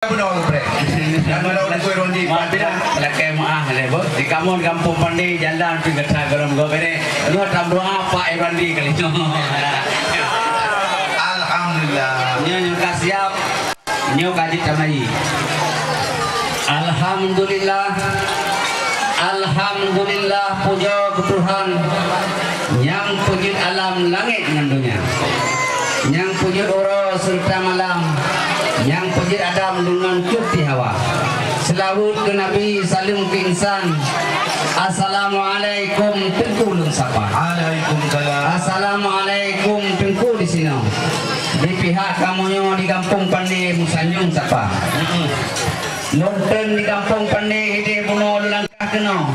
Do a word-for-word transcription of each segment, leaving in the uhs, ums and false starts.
Beuna ureueng preh. Dan beuna ureueng kue rondi. Maaf, tidak. Lakée meuah lé, Bos. Di kamoe di Gampông Pandé, jalan pih gata gohlom gob béré. Lheueh tameudoa Pak Irwandi kali nyoe. Alhamdulillah. Nyoe, nyoe ka siap. Nyoe ka jeuet tamai. Alhamdulillah. Alhamdulillah, pujoe keu Tuhan, nyang peujeuet alam langét ngon donya, nyang peujeuet uroe seureuta malam, nyang peujeuet Adam deungon Cut Siti Hawa. Seulaweuet keu Nabi, saleuem keu insan. Assalamualaikum, Teungku lôn sapa. Waalaikumsalam. Assalamualaikum, Teungku disinoe. Di pihak kamoe nyoe di Gampông Pandé, meusanjong sapa. Lôn teun di Gampông Pandé, idéh bunoe lôn langkah keunoe.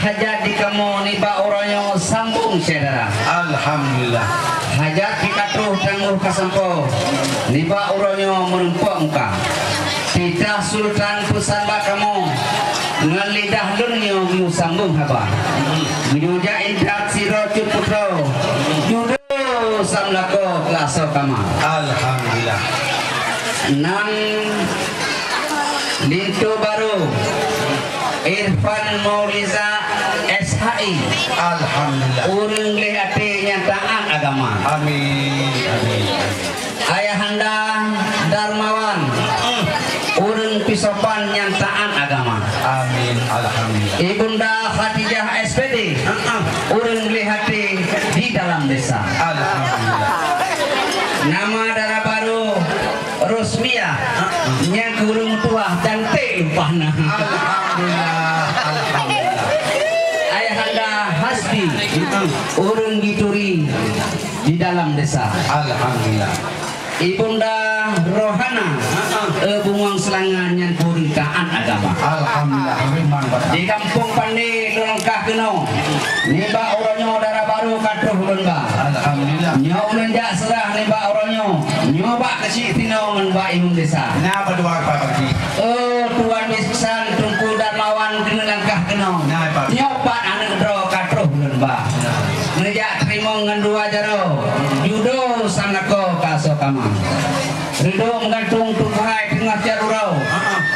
Hajat di kamoe nibak uroe nyoe sambong syedara. Alhamdulillah. Hajat di ka troh tanggôh ka sampoe, nibak uroe nyoe meureumpok muka. Titah Sultan peusan bak kamoe, ngon lidah lôn nyoe geuyue sambong haba. Geuyue jak intat sidroe cut putroe, judoe samlakoe keu asoe kama. Alhamdulillah. Nan linto barô, Irfan Mauliza, S H I. Alhamdulillah. Ureueng gleh até nyang taat agama. Amin. Amin. Ayahanda Darmawan, ureueng pisopan nyang taat agama. Amin. Alhamdulillah. Ibunda Khadijah, S P D, ureueng gleh até di dalam desa. Alhamdulillah. Nama dara barô Rosmia, nyang keu ureueng tuha cantik lumpah na. Alhamdulillah, alhamdulillah. Ayahanda Hasbi, ureueng jituri di dalam desa. Alhamdulillah. Ibunda Rohana, eh, Bungong Seulanga nyang keu ureueng taat agama. Alhamdulillah, memang betul. Di Gampông Pandé lôn langkah keunoe. Nibak uroe nyoe dara barô ka troh ulôn ba. Alhamdulillah. Nyoe ulôn jak seurah nibak uroe nyoe. Nyoe bak keuchik sinoe ngon bak imeum desa. Na ba dua Pak Haji. Oh, Tuan Bisan Teungku Darmawan keuneuk langkah keunoe. Na, Pak. Nyoe pat aneuk droe ka troh ulôn ba. Na. Neujak teurimong ngon dua jaroe. Judoe samlakoe keu asoe kama. Reudôk meugantung Teungku hai teungoh cot uroe.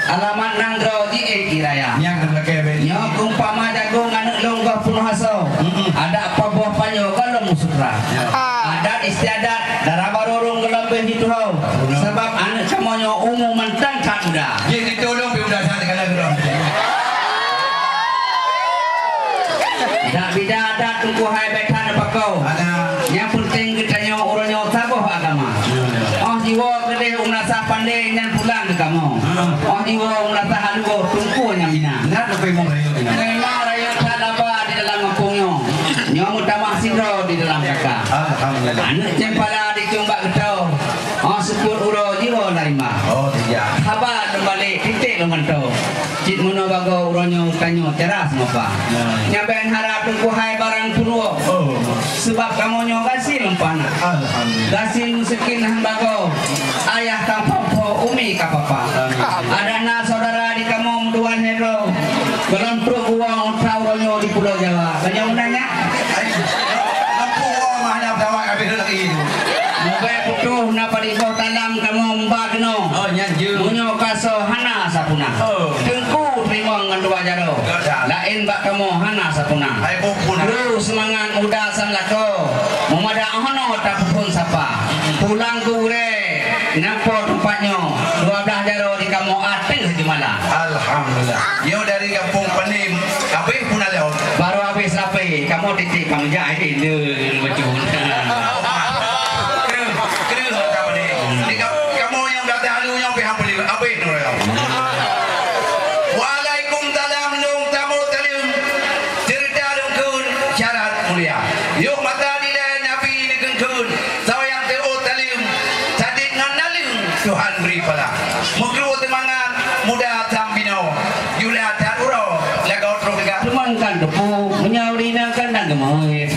Alamat nanggroe jiék ie raya. Nyang keu lakée bée. Nyoe keumpama jagong aneuk lôn goh peunoh asoe. Mm-mm. Adak paboh panyoe goh lom meusutra. Ya. Adat istiadat dara barô ureueng goh lom beuh jituho. Betul. Sabab aneuk kamoe nyoe umu mantong that muda. Jih ditulông pih muda that kala geurong. Dak bida adat Teungku hai bée that neupakoe. Ada. Nyang peunteng geutanyoe uroe nyoe saboh agama. Oh jiwoe keudeh u Meunasah Pandé nyan pulang keu kamoe. Oh jiwoe u Meunasah Alue Teungku nyang mina. Memang rayeuk that laba di dalam gampông nyoe. Nyoe meutamah sidroe di dalam kaka. Alhamdulillah. Aneuk cempala dicong bak geutoe. Oh seupôt uroe jiwoe larimba. Oh tidak. Haba lôn balek titek lôn gantoe. Cit meunoe bagoe uroe nyoe tanyoe cara seumopa. Ya. Nyang bèk harab Teungku hai barang peuruok. Oh. Sabab kamoe nyoe gasien lumpah na. Alhamdulillah. Gasien meuseukin han bagoe. Ayah ka po-po, umi ka papa. Amin. Adak na syedara di kamoe meutuan Hendro. Gohlom trok u woe uroe nyoe di Pulo Jawa. Banyak meunan nyak? Ai, lampu woe mah hana pesawat habéh lagi tu. Mubèk putôh na padub boh talam kamoe meuba keunoe. Oh, nyan jeuet. Meunyoe kasoe hana sapeue na. Oh. Teungku teurimong ngon dua jaroe. Betul. Laén bak kamoe hana sapeue na. Hai, bukon. Kru seumangat muda samlakoe. Meumada 'oh noe tapeuphon sapa. Pulang keu gurèe, na po teumpat nyoe. Dua blah jaroe di kamoe ateueh jeumala. Alhamdulillah. Nyoe dari Gampông Panem, habéh pun alèh. Baru habéh seulapé, kamoe titik pang jak, eh, le, le, bacut. Kreueh, kreueh, ka pané. Di ka-, kamoe nyang datang lalu nyoe pih hampir habéh nuraya. Waalaikumsalam, lôn tamu taleueng. Ceurita lôn kheun syarat mulia. Yoh mata dilèe Nabi neukheun-kheun. Sawa nyang teuôt taleueng, sadit ngon naleueng Tuhan bri pala. Meukru teumangat muda sam binoe. Jula that uroe, lagoe troh teuga. Teuma kan teupeu, meunyoe ureueng inong kan dan geumeuhe.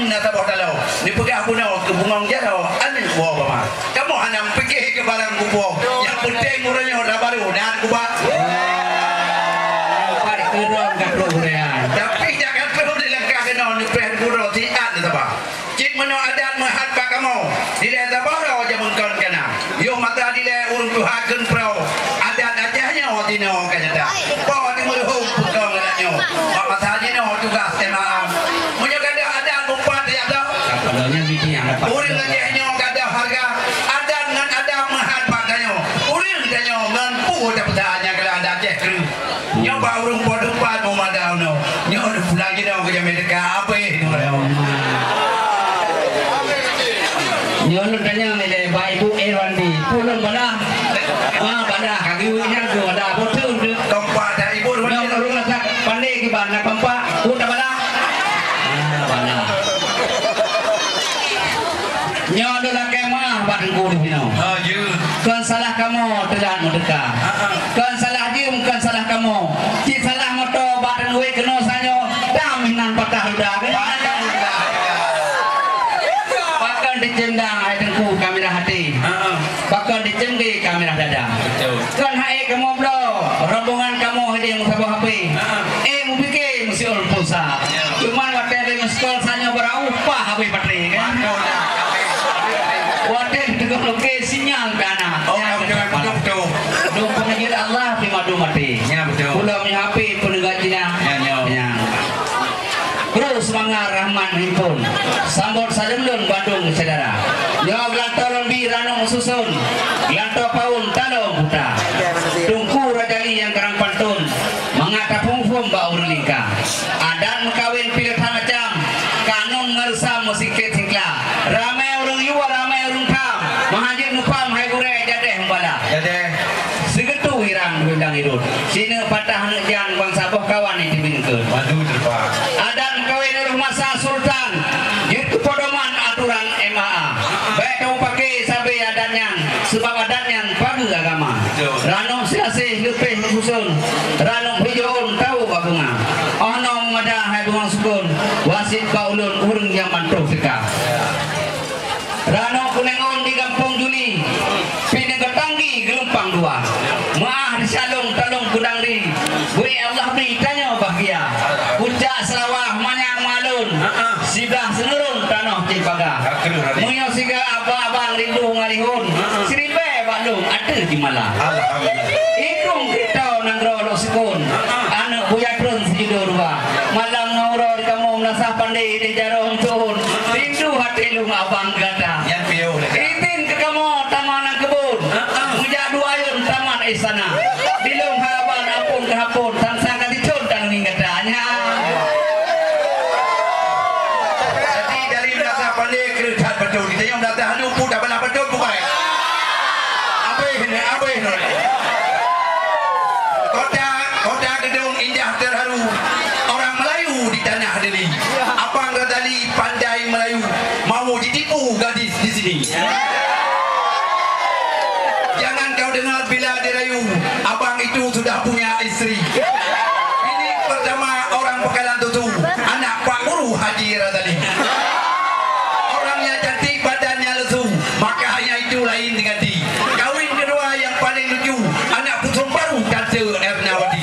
Na saboh taloe, neupeugah bunoe keu bungong jaroe aneuk woe bama. Kamoe hana meupiké keu barang kupoh. Nyang peunteng uroe nyoe na barô dan kuba. Pat keudroe ka troh budaya. Tapi jak ka troh di langkah keunoe neupreh gurô siat na saba. Cit meunoe adat meuhat bak kamoe. Dilèe saboh droe jameun kon ka na. Yoh masa dilèe ureueng tuha kheun prau, adat Aceh nyoe sinoe ka nyata. Po di meuruhom peukong adat nyoe. Bak masa jinoe tugas M A. Meunyoe gadôh adat mupat tajak bloe. Ureueng Aceh nyoe gadôh hareuga. Adat ngon adat meuhat bak tanyoe. Ureueng tanyoe ngon peue tapeusa nyang gadôh adat Aceh kreueh. Nyoe bak ureueng po teumpat meumada unoe. Nyoe ureueng pulang jinoe keu jamé teuka abéh nyoe. Nyoe lôn tanyong ilèe bak Ibu Irwandi, peue lôn bala? Ah, bala, ka geuyue nyan tu, ada boh teun tu. Kompak dah Ibu Irwandi. Nyoe ureueng rasa pandai kiban na kompak, peue tabala? Ah, bala. Nyoe lôn lakèe meu'ah bak Teungku di sinoe. Ah, ya. Kon salah kamoe teulat meuteuka. Ah, ah. Kon salah jeuem, kon salah kamoe. Cit salah moto bak dan wéh keunoe sanyoe, dam hinan patah luda. Patah luda. Pakon dicendang hai Teungku kamirah até. Heeh. Pakon dicemge kamirah dada. Betul. Kon hai kamoe bloe, rombongan kamoe hidéh meusaboh H P. Heeh. Eh, mupike meusiul pulsa. Ya. Cuman watèe lheuh meuskol sanyoe barô upah habéh baterai, kan? Betul. Watèe teugok lukée sinyal ka na. Oh, ya, betul, betul, betul. Dum peungeujeuet Allah, teuma dum maté. Ya, betul. Ulôn meunyoe H P peuneuga Cina. Ya, ya. Ya. Kru seumangat Rahman himpon. Sambot saleuem lôn bandum syedara. Nyoe geulantoe lôn bi ranub suson. Geulantoe paun taloe buta. Teungku Rajali nyang karang pantôn. Mangat taphom-phom bak ureueng lingka. Adat meukawen pileut that macam. Kanun ngon reusam meusikét singkla. Ramé ureueng yue, ramé ureueng tham. Meuhajat mupam hai gurée jadéh mubala. Jadéh. Sigeutue hirang di bidang idot. Sineuk patah neuk jan bansa boh kawan nyang teubiet eungkeut. Madu teureubang. Adat meukawen ureueng masa sultan. Jeuet keu pedoman aturan M A A. Bèk tamupaké sabé adat nyan, seubab adat nyan pageue agama. Betul. Ranub silaseh leupeh meususon, ranub hijo ôn tawök bak bunga. Oh noe meumada hai bunga sukon, wasiet bak ulôn ureueng nyang mantöng teuka. Ranub kuneng ôn di gampông Juli, pih neuk geutanggi geulumpang dua. Meu'ah di Syalong talong kudang ri, bri Allah bri tanyoe bahgia. Pucak Seulawah manyang malon, siblah Seunurun tanoh cit paga. Meunyoe siga abang-abang rindu ngon lihon, siribèe bak lôn ateueh jeumala. Alhamdulillah. Ikung krito nanggroe lôn sukon, aneuk buya treun sijudo dua. Malam ngon uroe di kamoe meunasah pandé di jaroe euntôn. Rindu até lôn abang gata. Nyan piôh lé. Izin keu kamoe taman ngon keubon. Meujak dua ayôn taman istana. Di lôn harapan ampôn keu hapon, sang-sang ka titôn tangieng gata nyan. Jadi dari meunasah pandé kreueh that beutôi. Kita nyang meunasah anu pun dah balah beutôi bukai. Abéh ni, abéh ni. Kota, kota gedong indah terharu. Orang Melayu di tanah Deli. Abang Razali pandai Melayu. Mau ditipu gadis di sini. Jangan kau dengar bila dirayu, abang itu sudah punya istri. Ini pertama orang Pekalan Tutu, anak Pak Guru Haji Razali. Orangnya cantik, badannya lesu, makanya itu lain dengan di. Kawin kedua yang paling lucu, anak Pusong Baru, Tante Ernawati.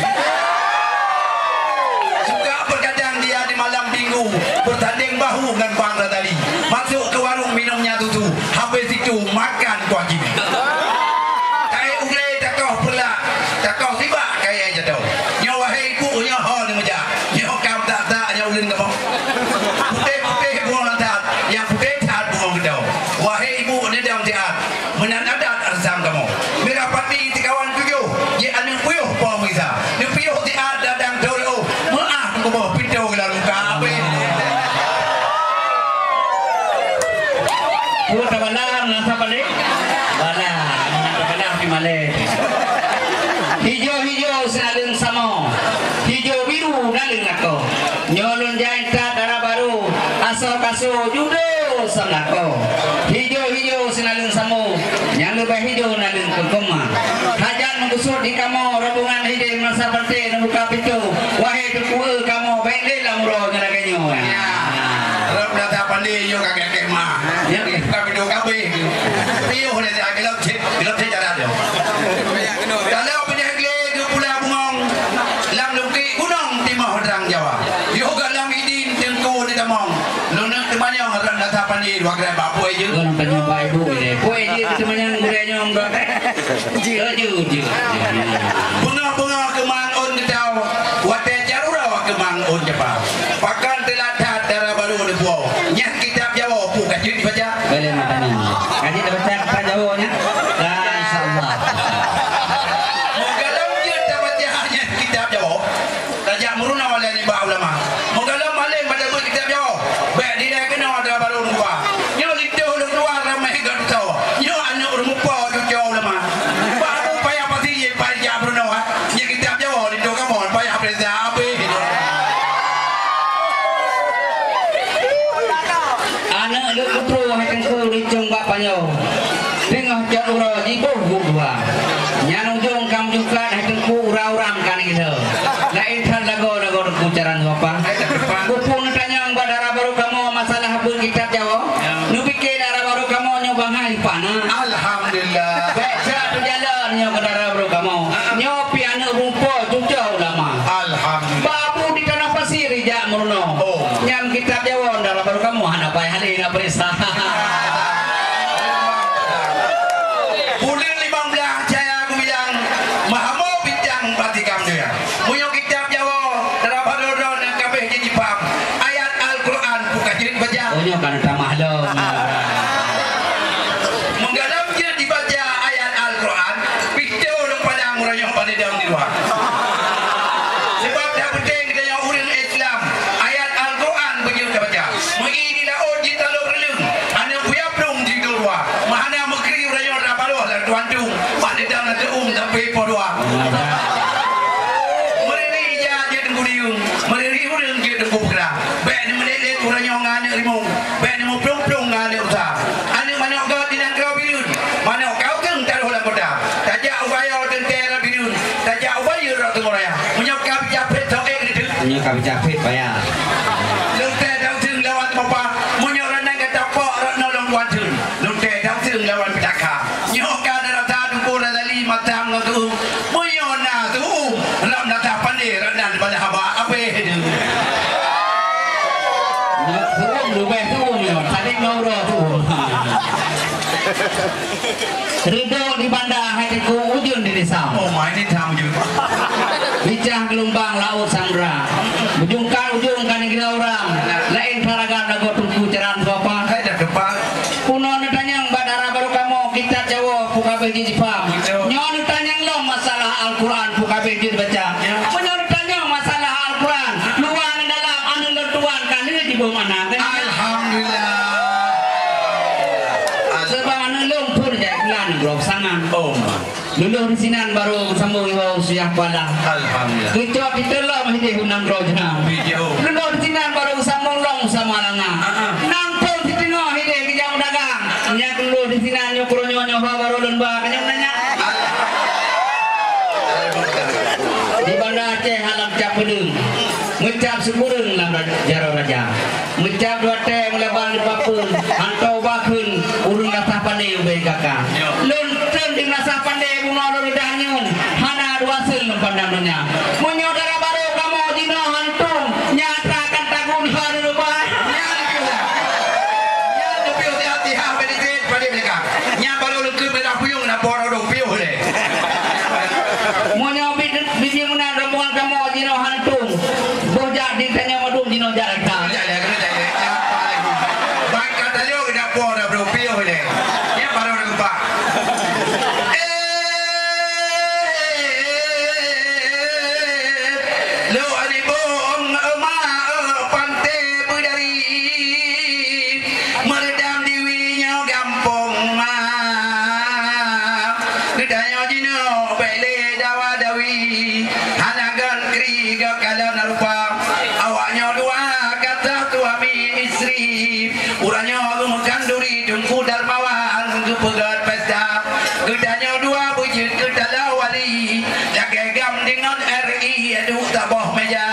Suka bergadang dia di malam minggu, bersanding bahu dengan Bang Razali. Masuk ke warung minumnya susu, habis itu makan kuah cina. Taék u glé takoh peulak, takoh sibak kayèe jadoe. Nyoe wahé ibu, nyoe ho neumeujak. Nyoe kam tak-tak nyoe ulôn kamoe. Putéh-putéh bungong lantat, nyang putéh that bungong geudoe. Wahé ibu, neudong siat. Meunan adat reusam kamoe. Mirah pati sikawan tujoh, jih aneuk puyôh po meuisa. Neupiôh siat dadang teureue, meu'ah kuboh pintoe geulam muka abéh. Peue tabala, na saban lé? Bala, na tabala pi malée. Hijo-hijo sinaleueng samoe, hijo biru naleueng lakoe. Nyoe lôn jai that dara barô, asoe kasô judo sam lakoe. Hijo-hijo sinaleueng samoe, nyang leubeh hijo naleueng keukeumah. Hajat meugusut di kamoe, rombongan hidéh meunasah panté neubuka pintoe. Wahé teungku, kamoe bèk lé lam uroe ngon lagèe nyoe. Ya. Rot data Lé nyoe kakek-kakek mah. Ya. Bukan bidang kabeh. Piôh lé dah gelap cit, gelap cit cara dia. Kalau pindah glé ke Pulau Bungong, lam lungkik gunong timoh orang Jawa. Yoga lam idin tengku di tamong. Luneuk teumanyong ran data pani dua gram bak puai je. Gunong tanya bak ibu ni. Puai je teumanyong gurée nyong. Jeuet, jeuet, jeuet. Beungoh-beungoh keumang ôn geutau, watée jarura keumang ôn jeupah. Pakon teulat that dara barô neupuwoe. Nyan kitab Jawoe peue ka jeuet dibaca? Boleh meutanyoe. Ka jeuet dibaca kitab Jawoe nyan? Dah, insya Allah. Meugalom jeuet tabaca nyan kitab Jawoe. Tajak meurunoe lé nibak ulama. Meugalom malém pada buet kitab Jawoe. Bék dilée keunoe dara barô neuba. Nyoe linto lôn dua ramé geutanyoe. Nyoe aneuk ureuëng mupo cucoe ulama. Baru payah pati ye payah jak meurunoe, ha. Nyoe kitab Jawoe linto kamoe payah peurintah abéh. Aneuk lôn putroe hai teungku ricong bak panyoe. Teungoh cot uroe jiboh buet dua. Nyan ujong ka meujukat hai teungku urang-urang ka neugila. Laén that lagoe-lagoe teungku caran gapa. Buku neutanyong bak dara barô kamoe masalah buet kitab Jawoe. Ya. Neupike dara barô kamoe nyoe bangai pana. Alhamdulillah. Bék that teujalan nyoe keu dara barô kamoe. Ah. Nyoe pi aneuk rupa cucoe ulama. Alhamdulillah. Babu di Tanah Pasir ijak meurunoe. Oh. Nyan kitab Jawoe dara barô kamoe hana payah lé na peuriksa. Buleuen limong blaih cahya geubilang, meuhamoe bintang bak tikam donya. Meunyoe kitab Jawoe, dara barô droeneuh kabeh jeuet jipaham. Ayat Al-Quran peue ka jeuet baca. Oh, nyoe ka na tamah lom. Meugalom jeuet dibaca ayat Al-Quran, pih teuh ureuëng padang uroe nyoe palédong di luwa. Sebab dak peunteng geutanyoe ureuëng Islam, ayat Al-Quran beujeuet tabaca. Meu-i di laôt jitalop reuleueng, aneuk buya plueng jiduek dua. Meuhana meukri uroe nyoe na baloh lam tuan tueng, mak didang na teuung sampai po dua. Meuriri ija jeuet teungku diyueng, meuriri ureuëng jeuet teungku peugah. Bék neumeulét-lét uroe nyoe ngon aneuk rimueng, bék neumuplueng-plueng ngon aneuk rusa. Aneuk manok göt di nanggroe Bireuen, manok kau keueng taroh lam kota. Tajak u Bayoe teuntée rot Bireuen, tajak u Bayeue rot Teungku Raya. Meunyoe ka bijapét sok ék neuteuek. Meunyoe ka bijapét payah. Leuntée daun seueng lawan teumapa, meunyoe rot nan gata pok rot nolong tuan theun. Leuntée daun seueng lawan peutaka. Nyoe ka na rasa Teungku Razali matam ngon teuuem. Meunyoe na teuuem, lam data pandé rot nan bala haba abéh deuh. Teuuem leubeh teuuem nyoe, tadi ngon uroe teuuem. Reudok di banda hai teungku, ujeuen di desa. Oh, ma ini tam ujeuen. Bicah geulumbang laôt samudra. Bujungkat ujong ka neugila urang. Laén taragam lagoe teungku caran gapa. Hai dah depan. Punoe neutanyong bak dara barô kamoe kitab Jawoe peue kabeh jeuet jipaham. Betul. Nyoe neutanyong lom masalah Al-Quran peue kabeh jeuet baca. Ya. Meunyoe neutanyong masalah Al-Quran, luwa ngon dalam aneuk lôn tuan ka lheueh jiboh makna. Alhamdulillah. Sebab aneuk lôn phon jak bulan nanggroe Peusangan. Oh, ma. Lulus di sinan baru geusambong iwoe u Syiah Kuala. Alhamdulillah. Geucok titeulom hideh u nanggroe Jeunam. Bijou. Lulus di sinan baru geusambong lom u Samalanga. Ah, ah. Nang phon siteungoh hideh geujak meudagang. Nyak lulus di sinan nyoe keuroe nyoe nyoe ho baru lôn ba. Kanyang nanya. Di Banda Aceh alam cap peudeueng. Meucap sikureueng lam ra-, jaroe raja. Meucap dua tée meulaban di papeuen, hantom ubak kheun ureuëng gasah pandé ubé gaka. Lôn treun di meunasah pandé bunoe lôn ludah nyoe, hana dua seun lôn pandang donya. Meunyoe dara barô kamoe jinoe hantom, nyang atra akan tagun ha di rumoh. Nyan piôh. Nyan piôh tiha-tiha bak di jeuet padé meuleuka. Nyan barô lôn kheun bak puyong na poro dong piôh lé. Meunyoe bi-, bibi meunan rombongan kamoe jinoe hantom, boh jak di tanyoe madum jinoe jak lata. Ban ka talok dak po dah bro piôh lé. Ya baru nampak. Eh, lo alibong emak pantai berdari. Meudam diwi nyoe gampông ma. Geutanyoe jinoe bék lé dawa-dawi, hana gon kri gob kalon rupa. Awaknyoe dua ka suami istri. Uroe nyoe geumeukhanduri Teungku Darmawan geupeugét pesta. Geutanyoe dua beujeuet keu taloe wali, lagée GAM deungon R I duek saboh meja.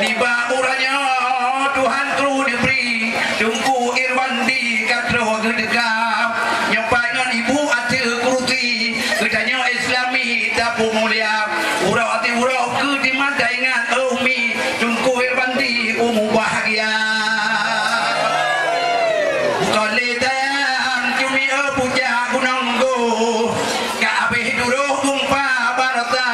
Nibak uroe Nyoe Tuhan kru neubri, Teungku Irwandi ka troh geuteuka. Nyoe pat ngon ibu ateueh kurusi, geutanyoe Islami tapeumulia. Uroe ateueh uroe keu diman taingat, oh Umi, Teungku Irwandi umu bahagia. Bukon lé tayang cumi, oh pucak gunong goh, ka abéh duroh gumpa barasa.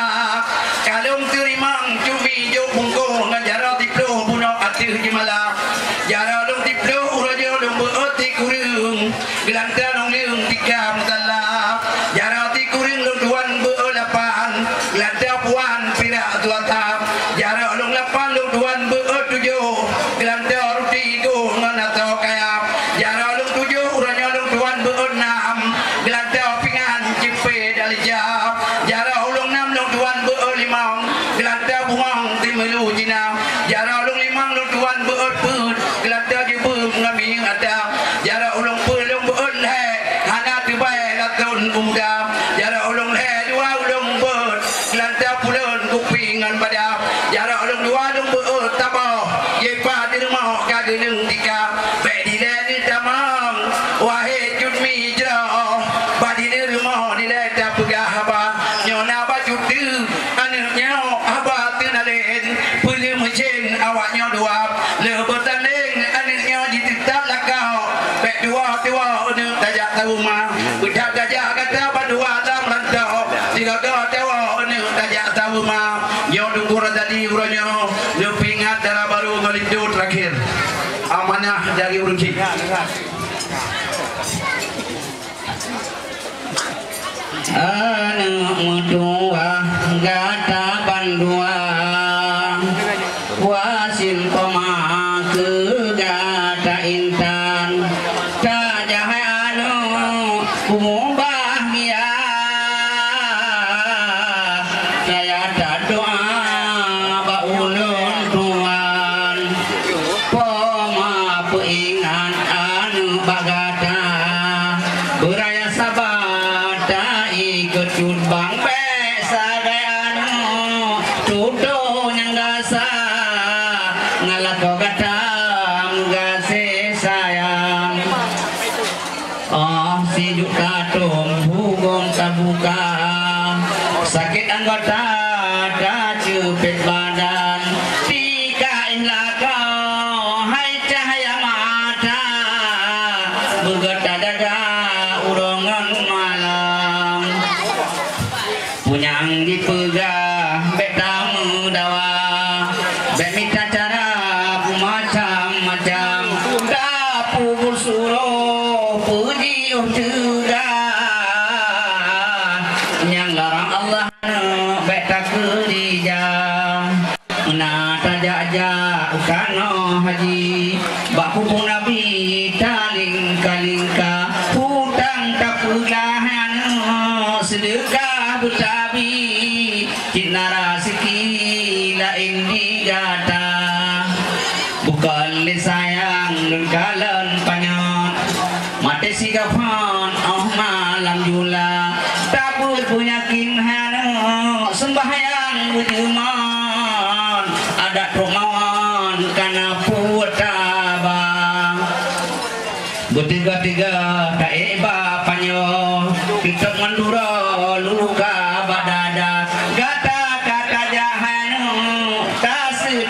Ka lôn teurimong cumi jok bungkôh ngon jaroe siploh bunoe ateueh jeumala. Jaroe lôn siploh uroe nyoe lôn beuet sikureueng, geulantoe lôn leueng tika musala. Jaroe sikureueng lôn tuan beuet lapan, geulantoe puan pirak suasa. Jaroe lôn lapan lôn tuan beuet tujoh, geulantoe ruti goh ngon asoe kaya. Jaroe lôn tujoh uroe nyoe lôn tuan beuet nam, geulantoe pingan cipé dan lijab. Jaroe ulôn nam lôn tuan beuet limong, geulantoe bungong simeulu Cina. Jaroe ulôn limong lôn tuan beuet peuet, geulantoe jibeuet ngon minyeuk ata. Jaroe ulôn peuet lôn beuet lhèe, hana teubai laton u muda. Jaroe ulôn lhèe dua ulôn beuet, geulantoe puleuen kupi ngon bada. Jaroe ulôn dua lôn beuet saboh, jipa di rumoh ka geuleueng tika. Bèk dilèe neutamong, wahé cut mi jroh, bak di rumoh dilèe tapeugah haba. Nyoe na bacut teuk aneuk nyoe haba teunalén, peuleumeusén awak nyoe dua. Lheuh beutandéng aneuk nyoe jiteutab lakoe, bèk tuwoe-tuwoe aneuk tajak saweue ma. Beuthat gajah gata bandua lam rantau, sigoe-goe tuwoe aneuk tajak saweue ma. Nyoe Teungku Razali uroe nyoe neupeuingat dara barô ngon linto teurakhir. Amanah dari ureueng chik. Aneuk meutuwah gata bandua, wasil poma keu gata intan. Tajak hai aneuk kubahgia, saya tadoa bak ulôn tuan. Poma peuingat aneuk bak gata, beuraya saba taikot cut bang bèk sagai aneuk tutoe nyang gasa, ngon lakoe gata meugaséh sayang. Oh, sijuek katôm bugong tabuka, sakét anggota taceupet badan. Tika éh lakoe hai cahya mata, beugöt tajaga uroe ngon malam. Peue nyang jipeugah bèk tameudawa, bèk mita cara beumacam-macam. Tapeubuet suroh peujiôh teuga, nyang larang Allah bèk takeurija. Na tajak-jak u tanoh haji, bak kubu Nabi talingka-lingka, hutang tapeugah aneuk, seudeukah beutabi, cit na raseuki laén di gata. Bukon lé sayang lôn kalon panyöt, maté sigapan 'oh malam jula, tabeuet peunyakét aneuk, seumbahyang beujeuman, adat trok mawön kana peuet taba. Beutiga-tiga taék bak panyöt, teutap mandura luka bak dada. Gata ka tajak hai aneuk, taseut